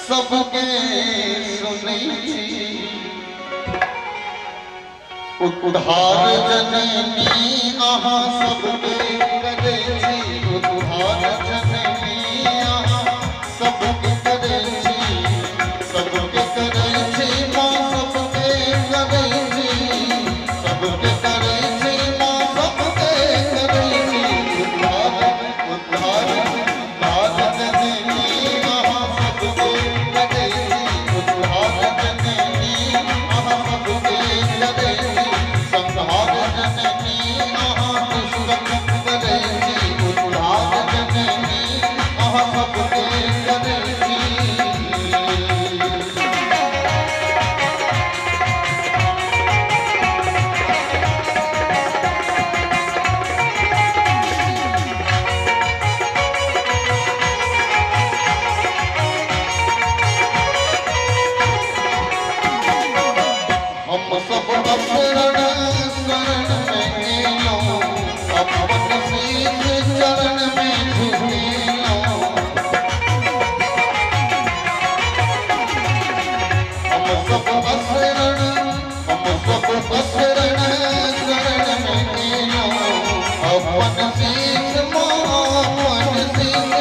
सबके सुनै छी। उद्धार जननी अहाँ सबके करै छी। उद्धार जननी अहाँ सबके करै छी। सबके करै छी माँ, सबके करै छी। सबके करै छी माँ, सबके करै छी। उद्धार उद्धार उद्धार जननी अहाँ सबके करै छी। उद्धार जननी अहाँ सबके करै छी। संहार जननी अहाँ दुष्टक करै छी। उद्धार जननी अहाँ सबके करै छी। हम सब शरण शरण में एलहुँ, अपन शीश चरण में झुकेलहुँ। हम सब शरण, हम सब शरण शरण में एलहुँ, अपन शीश माँ, अपन शीश,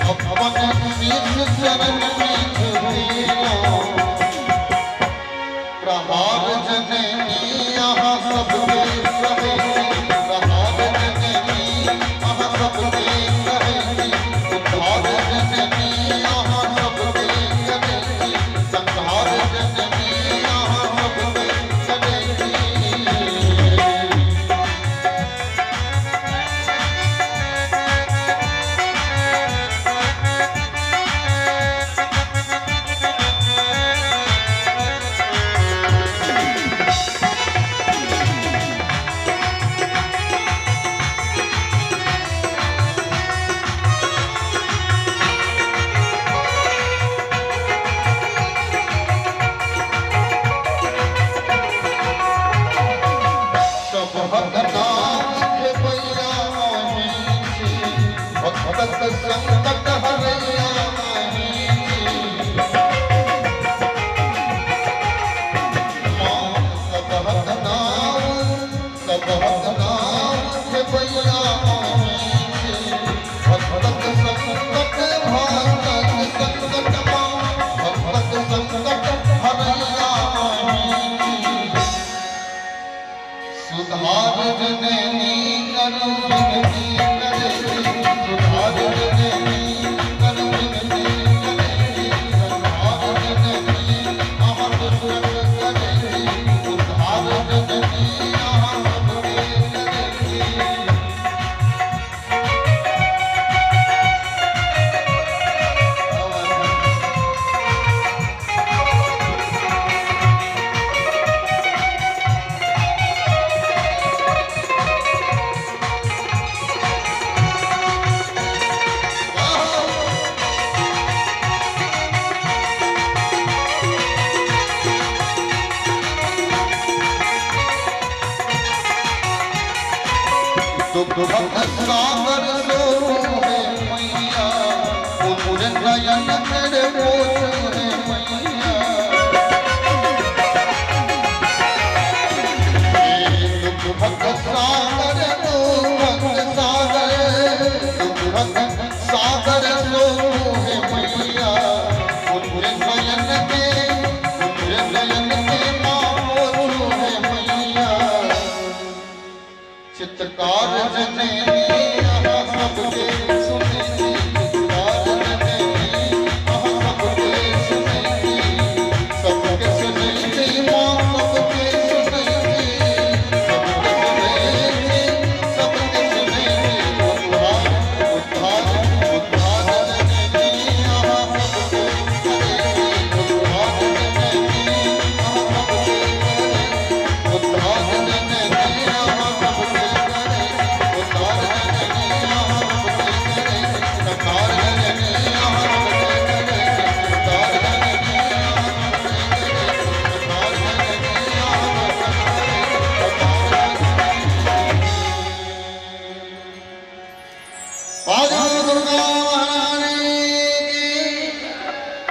अपन शीश चरण में झुकेलहुँ। प्रहार जननी अहाँ सबके कहै छी। प्रहार जननी अहाँ सबके कहै छी। उद्धार जननी अहाँ सबके करै छी। संहार जननी अहाँ सबके करै छी। सबहक नाम खेबैया अहीं छी, भक्तक संकट हरैया अहीं छी। माँ सबहक नाम, सबहक नाम खेबैया अहीं छी, भक्तक संकट, भक्तक संकट माँ, भक्तक संकट हरैया अहीं छी। सुधार जननी करू विनती करै छी। सुधार जननी करू विनती करै छी। संहार जननी अहाँ दुष्टक करै छी। उद्धार जननी अहाँ सबके करै छी। दुख सागर सो है मैया, पुत्र नयन मेरे पोछ है मैया। दुख सागर, दुख सागर, दुख सागर सो है मैया, पुत्र नयन के, पुत्र नयन के माँ पोछ है मैया। चित्रकार जननी